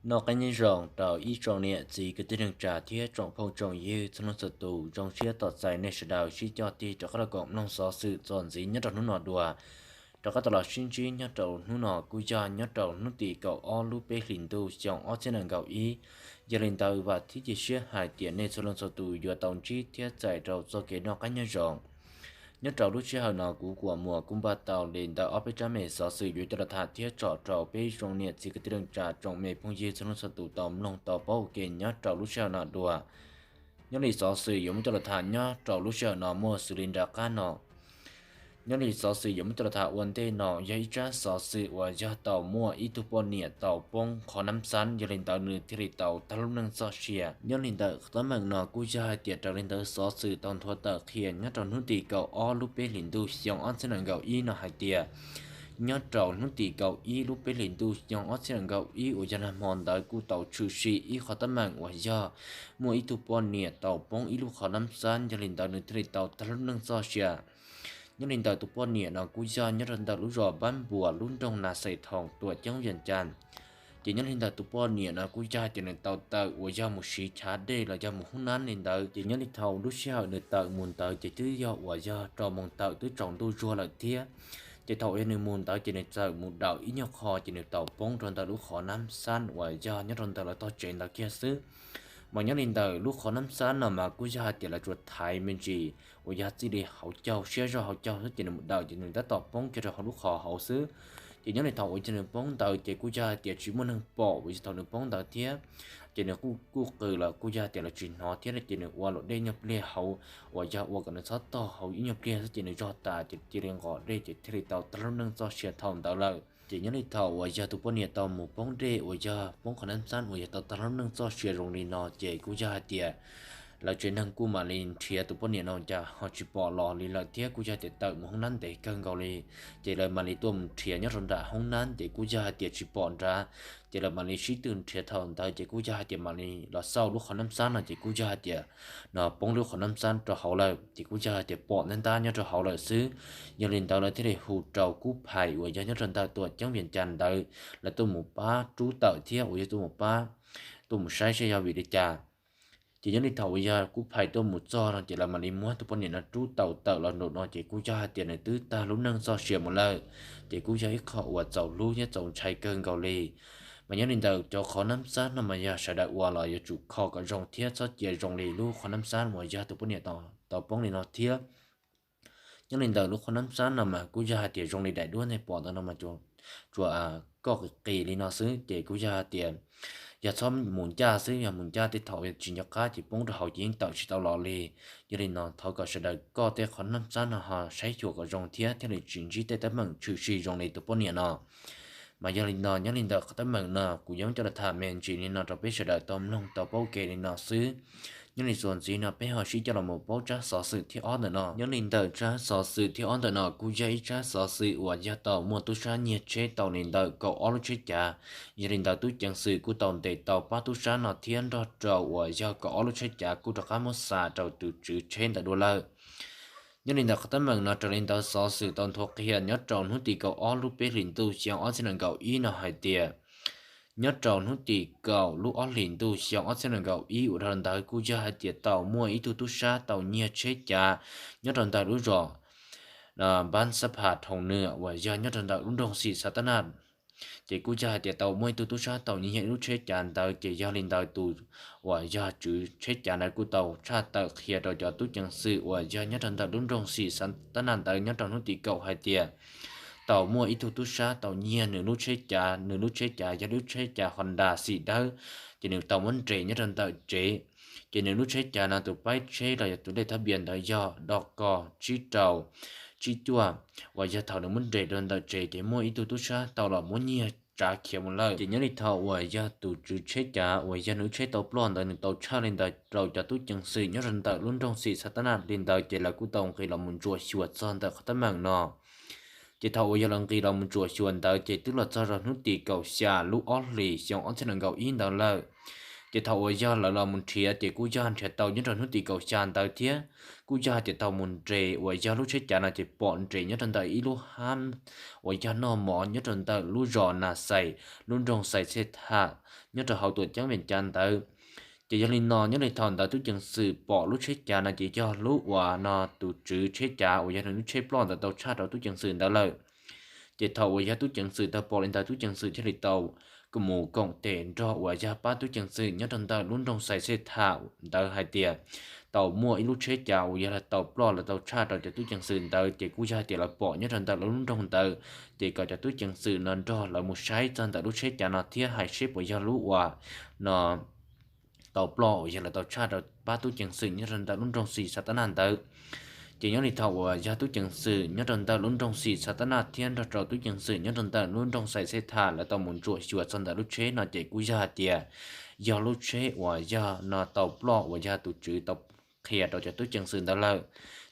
Noj qab nyob zoo rau ib tsoom niam txiv kwv tij neej tsa thiab tsoom phooj tsoom ywg txhua leej txhua tus, zoo siab tos txais nej sawv daws sib coj tig rov qab los koom mloog xov xwm txuas ntxiv nyob rau hnub no dua. Rov qab tau los sib ntsib nyob rau hnub no kuj yog nyob rau hnub tim kaum ob lub peb hlis ntuj xyoo ob txhiab nees nkaum ib. Yog li ntawd vam thiab cia siab hais tias nej txhua leej txhua tus yuav tau ntsib thiab txais rau txoj kev noj qab nyob zoo. Nyob rau lub sij hawm no kuv Kuam Muas kuj npaj tau li ntawm ob peb tsab me xov xwm yuav coj los tham thiab tso rau peb tsoom niam txiv kwv tij neej tsa tsoom me phooj ywg txhua leej txhua tus tau mloog tau paub ua ke nyob rau lub sij hawm no dua. Nyob li xov xwm yuav muab coj los tham nyob rau lub sij hawm no muaj xws li nram qab no. Nyob li xov xwm yuav muab coj los tham ua ntej no yog ib tsab xov xwm uas yog tau muaj ib tug poj niam tau poob qhov nab xab, yog li ntawd nws thiaj li tau tag lub neej txoj sia. Nyob li ntawm qhov teeb meem no kuj yog hais tias raws li ntawd xov xwm tau nthuav tawm qhia nyob rau hnub tim kaum ob lub peb hlis ntuj xyoo ob txhiab nees nkaum ib no hais tias nyob rau hnub tim kaum ib lub peb hlis ntuj xyoo ob txhiab nees nkaum ib uas yog nag hmo ntawd kuj tau tshwm sim ib qhov teeb meem uas yog muaj ib tug poj niam tau poob ib lub qhov nab xab, yog li ntawd nws thiaj li tau tag lub neej txoj sia. Nyob li ntawm tus poj niam no kuj yog nyob rau ntawm lub zos Npab Npuas lub nroog Nas Xais Thoos tuam ceeb Vias Cas. Ces nyob li ntawm tus poj niam no kuj yog hais tias nws tau tawm uas yog mus siv chav dej los yog mus hoob nab li ntawd, ces nyob li thaum lub sij hawm nws tawm mus ntawd ces twb yog uas yog rau moos tawm twb tsaus ntuj zuag lawm thiab. Ces thaum uas yog nws mus ntawd ces nws txawm mus dawm ib nyuag qho ces nws tau poob rau ntawm lub qhov nab xab uas yog nyob rau ntawm lawv tog tsev ntawd kiag xwb. Mas nyob li ntawm lub qhov nab xab no mas kuj yog hais tias lawv tsuas thaiv me ntsis uas yog txij li hauv caug siab zog hauv caug xwb ces nws mus dawm ces nws tab tom poob kiag rau hauv lub qhov hauv xwb. Ces nyob li thaum uas yog nws poob ntawd ces kuj yog hais tias tsis muaj neeg pom uas yog thaum nws poob ntawd thiab. Ces nws kuj kuj qw los kuj yog hais tias lawv tsis hnov thiab ces nws ua luam dej nyuag pliag hauv uas yog ua kom nws txhob tog hauv ib nyuag pliag xwb ces nws zog tas ces cia li nqos dej ces thiaj li tau tag lub neej txoj sia thaum ntawd lawm. Ces nyob li thaum uas yog tus poj niam tau mus poob dej uas yog poob qhov nab xab uas yog tau tag lub neej txoj sia zoo li no ces kuj yog hais tias lawv tsev neeg kuj mam li nrhiav tus poj niam no cas ho tsis pom los li lawm thiab kuj yog hais tias tawm mus hoob nab ntev kawg nkaus li. Ces lawv mam li tuaj mus nrhiav nyob rau nram hoob nab ces kuj yog hais tias tsis pom nrad. Ces lawv mam li sib tw nrhiav thaum ntawd ces kuj yog hais tias mam li los xauj lub qhov nab xab no ces kuj yog hais tias no poob lub qhov nab xab rau hauv lawm ces kuj yog hais tias pom ntab ntab nyob rau hauv lawm xwb. Yog li ntawd lawv thiaj li hu rau kub phais uas yog nyob rau ntawm tuam ceeb Vias Cas ntawd, lawv tuaj mus pab rub tawm thiab uas yog tuaj mus pab, tuaj mus saib saib yog vim li cas. Ces nyob li thaum uas yog kub phais tuaj mus txog no ces lawv mam li muab tus poj niam no rub tau tawm los nraum no ces kuj yog hais tias nws twb tag lub neej txoj sia mus lawm. Ces kuj yog ib qho uas txaus hlub thiab txaus ntshai kawg nkaus li. Mas nyob li ntawm cov qhov nab xab no mas yog sawv daws ua los yuav tsum kho kom zoo thiab txhob cia zoo li lub qhov nab xab uas yog tus poj niam tau poob li no thiab. Nyob li ntawm lub qhov nab xab no mas kuj yog hais tias zoo li daim duab nej pom ntawm no mas tsuas koj qis qis li no xwb ces kuj yog hais tias yog txhob mus ncaj xwb, yog mus ncaj tej thaum tsis nco qab ces poob rau hauv ces yeej tawm tsis tau los li. Yog li no thov kom sawv daws koj tej qhov nab xab no ho saib xyuas kom zoo thiab thiaj li tsis ntsib tej teeb meem tshwm sim zoo li tus poj niam no. Mas yog li no nyob li ntawm qhov teeb meem no kuv yuav coj los tham me ntsis li no rau peb sawv daws tau mloog tau paub kev li no xwb. Nyob li txuas ntxiv no peb ho sib coj los mus paub tsab xov xwm thib ob ntawm no. Nyob li ntawm tsab xov xwm thib ob ntawm no kuj yog ib tsab xov xwm uas yog tau muaj tub sab nyiag tsheb tau li ntawm kaum ob lub tsheb cav. Yog li ntawd tub ceev xwm kuj tau ntes tau pab tub sab no thiab nrog rau uas yog kaum ob lub tsheb cav kuj rov qab muab xa rau tus tswv tsheb ntawd dua lawm. Nyob li ntawm qhov teeb meem no raws li ntawd xov xwm tau nthuav qhia nyob rau hnub tim kaum ob lub peb hlis ntuj xyoo ob txhiab nees nkaum ib no hais tias nyob rau hnub tim kaum lub ob hlis ntuj xyoo ob txhiab nees nkaum ib uas dhau ntawd kuj yog hais tias tau muaj ib tug tub sab tau nyiag tsheb cav nyob rau ntawm lub zos Npab Xab Phas Thoom Nws uas yog nyob rau ntawm lub nroog Xim Xav Tab Naj. Ces kuj yog hais tias tau muaj ib tug tub sab tau nyiag ib lub tsheb cav ntawd ces yog li ntawd tus uas yog tswv tsheb cav ntawd kuj tau tshaj tawm qhia rau cov tub ceev xwm uas yog nyob rau ntawm lub nroog Xim Xav Tab Naj ntawd nyob rau hnub tim kaum hais tias tau muaj ib tug tub sab tau nyiag nws lub tsheb cav, nws lub tsheb cav yog lub tsheb cav Honda xim dawb, ces nws tau muab nres nyob rau ntawm tsev. Ces nws lub tsheb cav no tus paib tsheb los yog tus lej thab npias ntawd yog do ko tsib rau tsib cuaj, uas yog thaum nws muab nres rau ntawm tsev ces muaj ib tug tub sab tau los muab nyiag tsav khiav mus lawm. Ces nyob li thaum uas yog tus tswv tsheb cav uas yog nws lub tsheb tau ploj ntawd nws tau tshaj li ntawd rau cov tub ceev xwm nyob rau ntawm lub nroog Xim Xav Tab Naj li ntawd ces lawv kuj tau nqis los mus ntsuam xyuas txog ntawm qhov teeb meem no. Ces thaum uas yog lawv nqis los mus ntsuam xyuas ntawd ces twb los txog rau hnub tim kaum xya lub ob hlis xyoo ob txhiab nees nkaum ib ntawd lawm. Ces thaum uas yog lawv los mus nrhiav ces kuj yog nrhiav tau nyob rau hnub tim kaum xya ntawd thiab kuj yog hais tias tau mus nres uas yog lub tsheb cav no ces pom nres nyob rau ntawm ib lub hab uas yog noj mov nyob rau ntawm lub zos Nas Xais, lub nroog Xais Xej Tham, nyob rau hauv tuam ceeb Vias Cas ntawd. Ces yog li no nyob li thaum ntawd tub ceev xwm pom lub tsheb cav no ces yog lub uas no tus tswv tsheb cav uas yog nws lub tsheb ploj ntawd tau tshaj rau tub ceev xwm ntawd lawm. Ces thaum uas yog tub ceev xwm tau pom li ntawd tub ceev xwm thiaj li tau mus koom tes nrog uas yog pab tub ceev xwm nyob rau ntawm lub nroog Xais Xej Tham ntawd hais tias tau muaj ib lub tsheb cav uas yog lawv tau ploj lawv tau tshaj rau cov tub ceev xwm ntawd ces kuj yog hais tias lawv pom nyob rau ntawm lub nroog ntawd, ces kom cov tub ceev xwm no nrog lawv mus saib txog ntawm lub tsheb cav no thiab hais seb puas yog lub uas no tau ploj uas yog lawv tau tshaj rau pab tub ceev xwm nyob rau ntawm lub nroog Xis Xas Tab Naj ntawd. Ces nyob li thaum uas yog tub ceev xwm nyob rau ntawm lub nroog Xis Xas Tab Naj thiab nrog rau tub ceev xwm nyob rau ntawm lub nroog Xais Xej Tham lawv tau mus ntsuam xyuas txog ntawm lub tsheb no ces kuj yog hais tias yog lub tsheb uas yog no tau ploj uas yog tus tswv tau qhia rau cov tub ceev xwm ntawd lawm.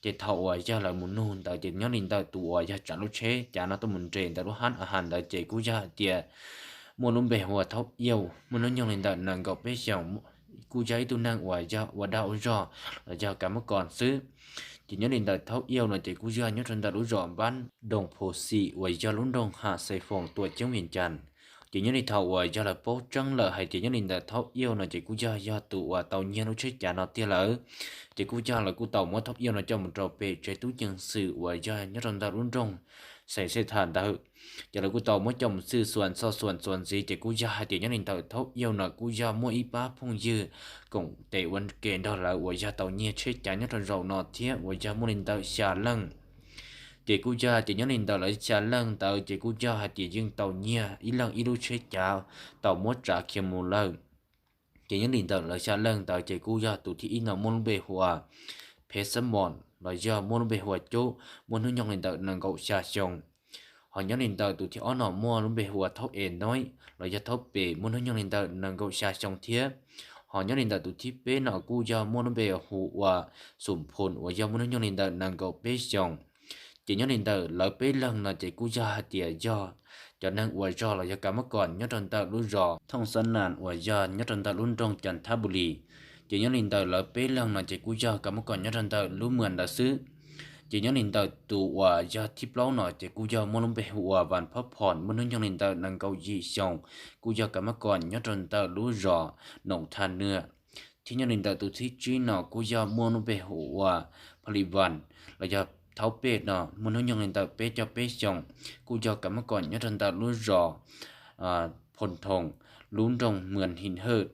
Ces thaum uas yog lawv mus nug ntawd ces nyob li ntawm tus uas yog tsav lub tsheb cav no tuaj mus nres ntawm lub hab a has ntawd ces kuj yog hais tias muaj lub npe hu ua Thaub Iauj, muaj hnub nyoog li ntawm nees nkaum peb xyoos, kuj yog ib tug neeg uas yog ua dag ua zog los yog kav mab kom xwb. Ces nyob li ntawm Thaub Iauj no ces kuj yog nyob rau ntawm lub zos Npab Doos Phos Xim uas yog lub nroog Ham Xais Foos tuam ceeb Vias Cas. Ces nyob li thaum uas yog lawv paub tseeb lawm hais tias nyob li ntawm Thaub Iauj no ces kuj yog yog tus uas tau nyiag lub tsheb cav no tiag lawm. Ces kuj yog lawv kuj tau muab Thaub Iauj no coj mus rau pem tsev tub ceev xwm uas yog nyob rau ntawm lub nroog Xais Xej Tham ntawd. Ces lawv kuj tau muab coj mus xwj xuas xoj xuas txuas ntxiv ces kuj yog hais tias nyob li ntawm Thaub Iauj no kuj yog muaj ib pab phooj ywg koom tes ua ke nrog lawv uas yog tau nyiag tsheb cav nyob rau zaum no thiab uas yog muaj li ntawm xya leej. Ces kuj yog hais tias nyob li ntawm lawv xya leej ntawd ces kuj yog hais tias yeej tau nyiag ib leej ib lub tsheb cav tau muab tsav khiav mus lawm. Ces nyob li ntawm lawv xya leej ntawd ces kuj yog tus thib ib no muaj lub npe hu ua Phev Xab Mos los yog muaj lub npe hu ua Cub, muaj hnub nyoog li ntawm nees nkaum xya xyoo. Ho nyob li ntawm tus thib ob no muaj lub npe hu ua Thaub Es Noib los yog Thaub Pes, muaj hnub nyoog li ntawm nees nkaum xya xyoo thiab. Ho nyob li ntawm tus thib peb no kuj yog muaj lub npe hu ua Xum Phos uas yog muaj hnub nyoog li ntawm nees nkaum peb xyoos. Ces nyob li ntawm lawv peb leeg no ces kuj yog hais tias yog cov neeg uas zog los yog kav mab kom nyob rau ntawm lub zos Thooj Xab Nas uas yog nyob rau ntawm lub nroog Cas Thab Npus Lis. Ces nyob li ntawm lawv peb leeg no ces kuj yog kav mab kom nyob rau ntawm lub mws ntawd xwb. Ces nyob li ntawm tus uas yog thib plaub no ces kuj yog muaj lub npe hu ua Vas Phob Phom, muaj hnub nyoog li ntawm nees nkaum yim xyoos, kuj yog kav mab kom nyob rau ntawm lub zos Noom Thaj Nwam. Thiab nyob li ntawm tus thib tsib no kuj yog muaj lub npe hu ua Pha Li Vas los yog Thaub Pej no, muaj hnub nyoog li ntawm peb caug peb xyoos, kuj yog kav mab kom nyob rau ntawm lub zos Phoo Thoos, lub nroog Mws Him Hawj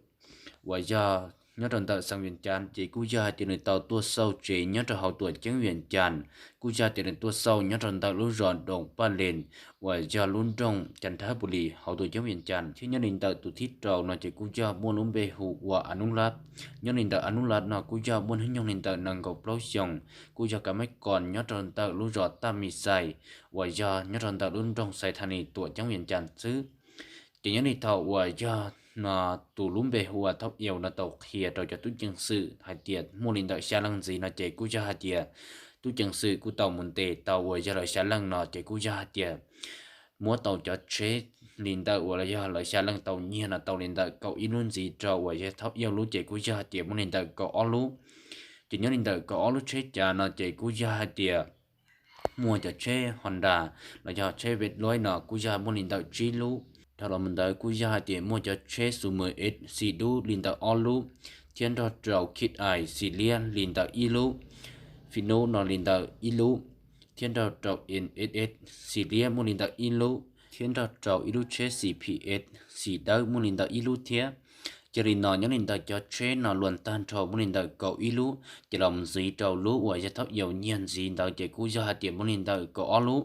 uas yog nyob rau ntawm xeev Vias Cas. Ces kuj yog hais tias nws tau tuaj xauj tsev nyob rau hauv tuam ceeb Vias Cas, kuj yog hais tias nws tuaj xauj nyob rau ntawm lub zos Doos Paj Lees uas yog lub nroog Cas Thab Npus Lis hauv tuam ceeb Vias Cas. Thiab nyob li ntawm tus thib rau no ces kuj yog muaj lub npe hu ua Anub Lab. Nyob li ntawm Anub Lab no kuj yog muaj hnub nyoog li ntawm nees nkaum plaub xyoos, kuj yog kav mab kom nyob rau ntawm lub zos Taj Mis Xais uas yog nyob rau ntawm lub nroog Xais Thas Nis tuam ceeb Vias Cas xwb. Ces nyob li thaum uas yog no tus lub npe hu ua Thaub Iauj no tau qhia rau cov tub ceev xwm hais tias muaj li ntawm xya leej ntxiv no ces kuj yog hais tias tub ceev xwm kuj tau mus ntes tau uas yog lawv xya leej no ces kuj yog hais tias muab tau cov tsheb li ntawm uas yog lawv xya leej tau nyiag no tau li ntawm kaum ib lub ntxiv rau uas yog Thaub Iauj lub ces kuj yog hais tias muaj li ntawm kaum ob lub. Ces nyob li ntawm kaum ob lub tsheb cav no ces kuj yog hais tias muaj cov tsheb Honda los yog tsheb Vej Loib no kuj yog muaj li ntawm tsib lub. Dhau los mus ntawd kuj yog hais tias muaj cov tsheb Xus Mws Es xim dub li ntawm ob lub, thiab nrog rau Khit Ais xim liab li ntawm ib lub, Fi Nub no li ntawm ib lub, thiab nrog rau En Es Es xim liab muaj li ntawm ib lub, thiab nrog rau ib lub tsheb Xis Phis Es xim dawb muaj li ntawm ib lub thiab. Yog li no nyob li ntawm cov tsheb no luag tag nrho muaj li ntawm kaum ib lub, ces los ntxiv rau lub uas yog Thaub Iauj nyiag ntxiv ntawd ces kuj yog hais tias muaj li ntawm kaum ob lub.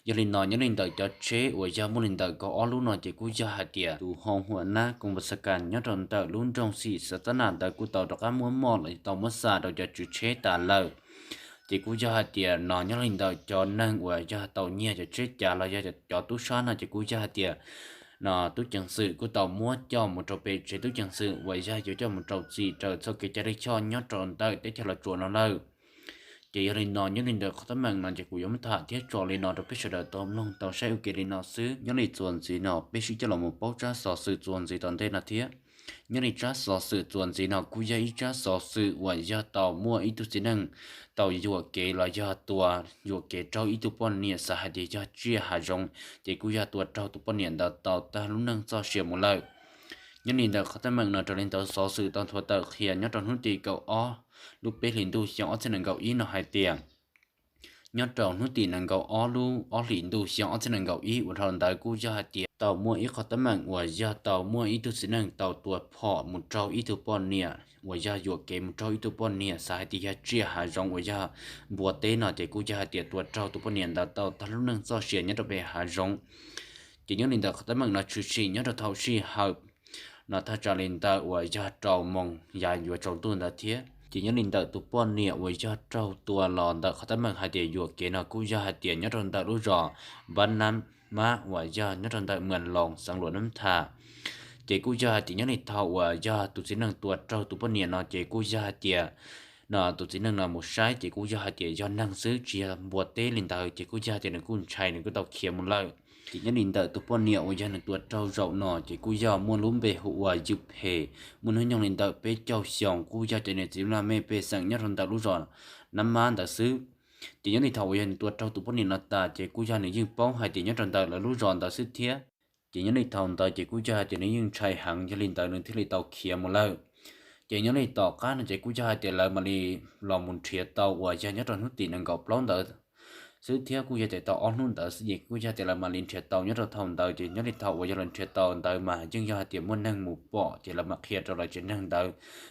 Yog li no nyob li ntawm cov tsheb uas yog muaj li ntawm kaum ob lub no ces kuj yog hais tias tus hoo huam nab koos pas xas kas nyob rau ntawm lub nroog Xim Xas Tab Nas ntawd kuj tau rov qab muab moj los tau muab xa rau cov tswv tsheb tas lawm. Ces kuj yog hais tias no nyob li ntawm cov neeg uas yog tau nyiag cov tsheb cav los yog cov tub sab no ces kuj yog hais tias no tub ceev xwm kuj tau muab coj mus rau pem tsev tub ceev xwm uas yog yuav coj mus rau txim raws txoj kev cai lij choj nyob rau ntawm teb chaws Los Tsuas no lawm. Ces yog li no nyob li ntawm qhov teeb meem no ces kuv yuav muab tham thiab tso li no rau peb sawv daws tau mloog tau saib ua ke li no xwb. Nyob li txuas ntxiv no peb sib coj los mus paub tsab xov xwm txuas ntxiv tom ntej no thiab. Nyob li tsab xov xwm txuas ntxiv no kuj yog ib tsab xov xwm uas yog tau muaj ib tug txiv neej tau yuam kev los yog tua yuam kev raug ib tug poj niam xav hais tias yog tsiaj hav zoov, ces kuj yog tua raug tus poj niam ntawd tau tag lub neej txoj sia mus lawm. Nyob li ntawm qhov teeb meem no raws li ntawm xov xwm tau nthuav tawm qhia nyob rau hnub tim kaum ob lub peb hlis ntuj xyoo ob txhiab nees nkaum ib no hais tias nyob rau hnub tim nees nkaum ob lub ob hlis ntuj xyoo ob txhiab nees nkaum ib uas dhau ntawd kuj yog hais tias tau muaj ib qhov teeb meem uas yog tau muaj ib tug txiv neej tau tua phom mus raug ib tug poj niam uas yog yuam kev mus raug ib tug poj niam xav hais tias yog tsiaj hav zoov uas yog npua teb no ces kuj yog hais tias tua raug tus poj niam ntawd tau tag lub neej txoj sia nyob rau pem hav zoov. Ces nyob li ntawm qhov teeb meem no tshwm sim nyob rau thaum sij hawm no thaj tsam li ntawm uas yog rau moos yav yuav tsaus ntuj ntawd thiab. Ces nyob li ntawm tus poj niam uas yog raug tua los ntawm qhov teeb meem hais tias yuam kev no kuj yog hais tias nyob rau ntawm lub zos Npab Nab Mab uas yog nyob rau ntawm Mws Loos xeev Luam Nab Thas. Ces kuj yog hais tias nyob li thaum uas yog tus txiv neej tua raug tus poj niam no ces kuj yog hais tias no tus txiv neej no mus saib ces kuj yog hais tias yog neeg xwb tsis yog npua teb li ntawd ces kuj yog hais tias nws kuj ntshai nws kuj tau khiav mus lawm. Ces nyob li ntawm tus poj niam uas yog nws tua raug zaum no ces kuj yog muaj lub npe hu ua Yws Phem, muaj hnub nyoog li ntawm peb caug xyoo, kuj yog cov niam txiv laj mej pej xeem nyob rau ntawm lub zos Nab Mab ntawd xwb. Ces nyob li thaum uas yog nws tua raug tus poj niam no tas ces kuj yog nws yeej paub hais tias nyob rau ntawm lawv lub zos ntawd xwb thiab. Ces nyob li thaum ntawd ces kuj yog hais tias nws yeej ntshai heev, yog li ntawd nws thiaj li tau khiav mus lawm. Ces nyob li tom qab no ces kuj yog hais tias lawv mam li los mus nrhiav tau uas yog nyob rau hnub tim nees nkaum plaub ntawd xwb thiab, kuj yog tias tau ob hnub ntawd xwb ces kuj yog hais tias lawv mam li nrhiav tau nyob rau thaum ntawd. Ces nyob li thaum uas yog lawv nrhiav tau ntawd mas yeej yog hais tias muaj neeg mus pom ces lawv mam qhia rau lawv tsev neeg ntawd,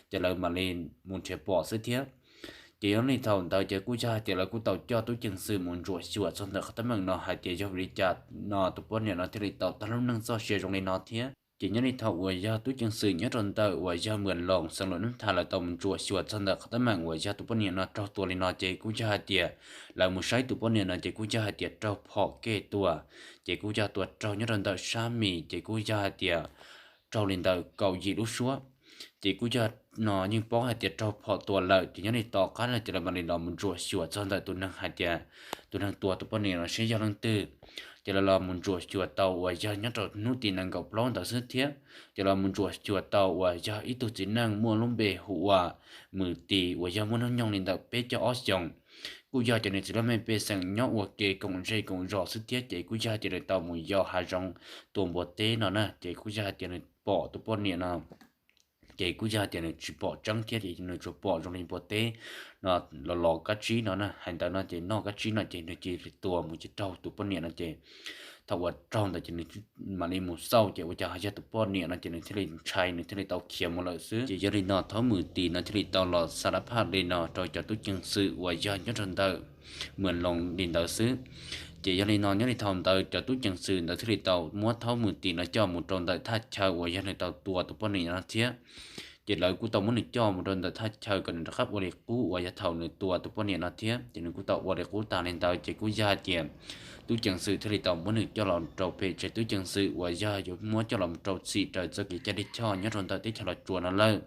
ces lawv mam li mus nrhiav pom xwb thiab. Ces nyob li thaum ntawd ces kuj yog hais tias lawv kuj tau coj tub ceev xwm mus ntsuam xyuas txog ntawm qhov teeb meem no hais tias yog vim li cas no tus poj niam no thiaj li tau tag lub neej txoj sia zoo li no thiab. Ces nyob li thaum uas yog tub ceev xwm nyob rau ntawm uas yog Mws Loos xeev Luam Nab Thas lawv tau mus ntsuam xyuas txog ntawm qhov teeb meem uas yog tus poj niam no raug tua li no ces kuj yog hais tias lawv mus saib tus poj niam no ces kuj yog hais tias raug phom kej tua, ces kuj yog tua raug nyob rau ntawm sab mis ces kuj yog hais tias raug li ntawm kaum yim lub suab. Ces kuj yog no yeej paub hais tias raug phom tua lawm ces nyob li tom qab no ces lawv mam li los mus ntsuam xyuas txog ntawm tus neeg hais tias tus neeg tua tus poj niam no seb yog leej twg. Ces lawv los mus ntsuam xyuas tau uas yog nyob rau hnub tim nees nkaum plaub ntawd xwb thiab. Ces los mus ntsuam xyuas tau uas yog ib tug txiv neej muaj lub npe hu ua Mws Tis uas yog muaj hnub nyoog li ntawm peb caug ob xyoos, kuj yog cov niam txiv laj mej pej xeem nyob ua ke koom zej koom zos xwb thiab. Ces kuj yog hais tias nws tau mus yos hav zoov tua npua teb no na, ces kuj yog hais tias nws pom tus poj niam no ces kuj yog hais tias nws tsis pom tseeb thiab ces nws tsuas pom zoo li npua teb no los los kab tsib no na, hais ntawd no ces noj kab tsib no ces nws cia li tua mus ces raug tus poj niam no ces thaum uas raug ntawd ces nws mam li mus xauj ces ua cas ho yog tus poj niam no ces nws thiaj li ntshai nws thiaj li tau khiav mus lawm xwb. Ces yog li no thaub Mws Tis no thiaj li tau los xa lab phaj li no rau cov tub ceev xwm uas yog nyob rau ntawm Mws Loos li ntawd xwb. Ces yog li no nyob li thaum ntawd cov tub ceev xwm ntawd thiaj li tau muab thaub Mws Tis no coj mus rau ntawm thaj chaw uas yog nws tau tua tus poj niam no thiab. Ces lawv kuj tau muab nws coj mus rau ntawm thaj chaw kom nws rov qab ua li qub uas yog thaum nws tua tus poj niam no thiab. Ces nws kuj tau ua li qub tas li ntawd ces kuj yog hais tias tub ceev xwm thiaj li tau muab nws coj los rau pem tsev tub ceev xwm uas yog yuav muab coj los rau txim raws txoj kev cai lij choj nyob rau ntawm teb chaws Los Tsuas no lawm.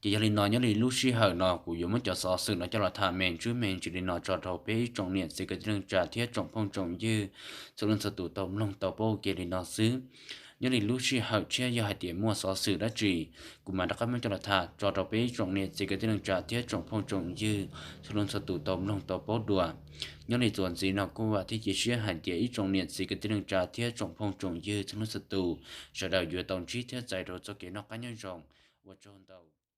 Ces yog li no nyob li lub sij hawm no kuv yuav muab cov xov xwm no coj los tham me ntsis me ntsis li no tso rau peb ib tsoom niam txiv kwv tij neej tsa thiab tsoom phooj tsoom ywg txhua leej txhua tus tau mloog tau paub ua ke li no xwb. Nyob li lub sij hawm tshiab yog hais tias muaj xov xwm dab tsi, kuv mam rov qab muab coj los tham tso rau peb ib tsoom niam txiv kwv tij neej tsa thiab tsoom phooj tsoom ywg txhua leej txhua tus tau mloog tau paub dua. Nyob li txuas ntxiv no kuj vam thiab cia siab hais tias ib tsoom niam txiv kwv tij neej tsa thiab tsoom phooj tsoom ywg txhua leej txhua tus sawv daws yuav tau ntsib thiab txais rau txoj kev noj qab nyob zoo. Ua tsaug ntau.